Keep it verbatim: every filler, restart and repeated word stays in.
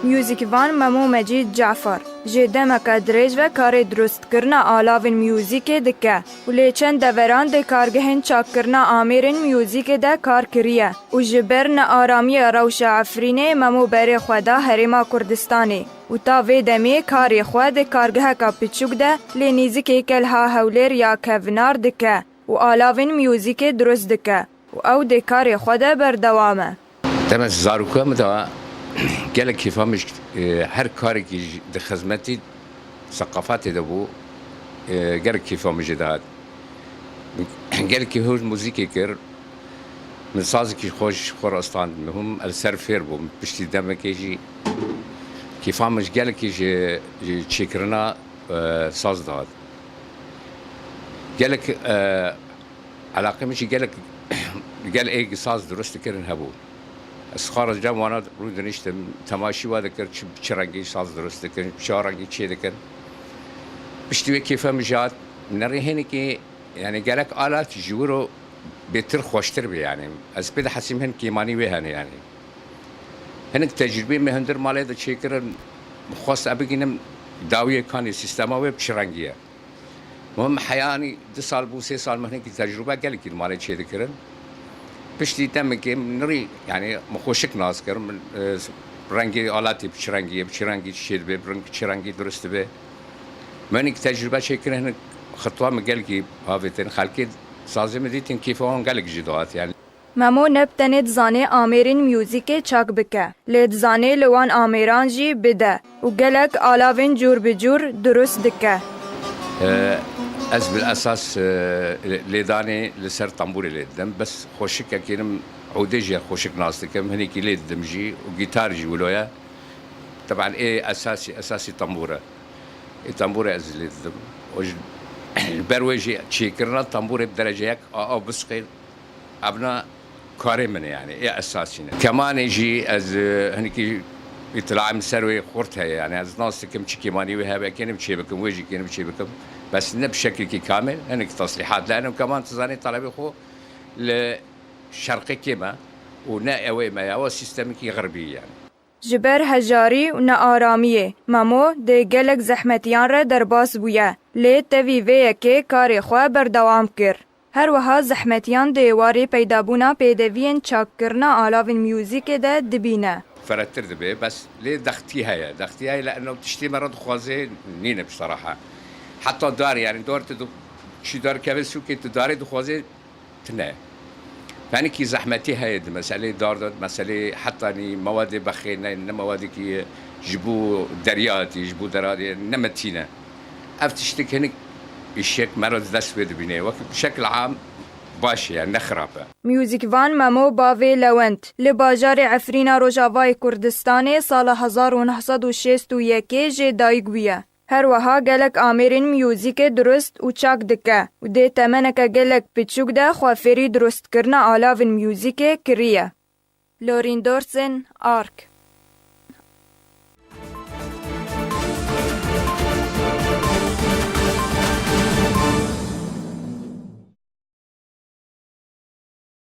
Muzîkvan Memo Mecîd Cafer jê demeke dirêj ve karê dirustkirina alavên muzîkê dike û lê çend deveran dê kargehên çakkirina amêrên muzîkê de kar kiriye û ji ber nearamiya rewşa Efrînê Memo berê xwe da Herêma Kurdistanê û ta vê demê karê xwe di kargeheka piçûk de lê nêzikê Kelha Hewlêr ya Kevnar dike û alavên muzîkê dirust dike û ew dê karê xwe de berdewam e. Dema zarokê min de gelek kêfa min ji, e, her karekî ji, di xizmetî seqafatê de bû, e, gelek kêfa min jê dihat. Gelekî hûr muzîkê kir. Min sazekî xwe ji xwe re stand. Min hûn li ser fêr bûm. Piştî demekê jî kêfa min ji gelekî ji, ji çêkirina, e, saz dihat. Gelek, e, Elaqê min jî gelek, gel ê saz dirust dikirin hebû. Ez xwe re cem wana rûdiniştim, temaşî wa dikir, çi, çi rengî saz dirust dikirin, çi rengî çê dikin. Piştî wê kêfa min jî hat, nerî hinekî, yani gelek alat ji wiro bêtir xweştir bî yani. Ez pê dihesîm hin kêmanî wê hene yani. Hinek tecrûbê me hundir malê de çêkirin, xwest e bigînim dawiyê kanê sîstema wê bi çi rengî ye. Muhim heyanî du sal bû, sê sal min hinekî tecrûbe gelekî li malê çêdikirin. Piştî demekê min nirî, yani min xweşik nas kir, min, e, rengê alatê bi çi rengî ye, bi çi rengî çê dibe, bi reng çi rengî dirust dibe. Min hinekî tecrûbe çêkirin, hinek xitwa min gelekî avêtin. Xelkê sazê min dîtin, kêfa wan gelek jî dihat yani. Memo ne bi tenê dizanê amêrên muzîkê çak bike, lê dizanê li wan amêran jî bide û gelek alavên cûr bi cûr dirust dike. E, ez bil esas, e, lê-, lêdanê li ser tembûrê lê didim. Bes xweşikekê min, odê jî xweşik nas dikim, hinekî lê didim jî û gîtar jî wilo ye. Teban ê esasî, esasî tembûr e. Ê tembûrê ez lê didim. Û ji, ber wê jî çêkirina tembûrê bi derece yek a, a bisqê Evna karê min e yani, ê esasî ne. Kemanê jî ez, e, hinekî îtilaim ser wê xurt heye yani, ez nas dikim çi kemanî wê hebe, kênim çê bikim, wê jî kênim çê bikim. Bes ne bi şekilkî kamil, hinekî teslîhat. Leno keman, tu zanî, talebê xwe li şerqê kêm e û ne ew ê me ya, ew sîstemekî xirbî yani. Ji ber hejarî û nearamiyê Memo dê gelek zehmetiyan re derbas bûye, lê tevî vê yekê karê xwe berdewam kir. Her wiha zehmetiyan dê warê peydabûna pêdeviyên çakkirina alavên muzîkê de dibîne. Feretir dibe, bes lê dextî heye. Dextî heye, li eno tiştê me re dixwaze nîne, bi serahe. Heta darê, yani dar tu di-, çi dar keve sûkê, tu darê dixwaze tune. Fenekî zehmetî heye di meselê dar de, meselê hetanî mewadê bexê ne, ne mewadekî ji bo derya hatî, ji bo deradê ne metîne. Ev tiştek hinek îşek me re di dest wê dibîne. Wek bi şekil am baş e, yani ne xirab e. Muzîkvan Memo Bavê Lewent li bajarê Efrîna Rojavayê Kurdistanê sala hezar û neh sed û şêst û yekê jê dayik bûye. Her wiha gelek amêrên muzîkê dirust û çak dike û dê temeneke gelek piçûk de xwe fêrî dirustkirina alavên muzîkê kiriye. Lorîn Dorsen, Ark.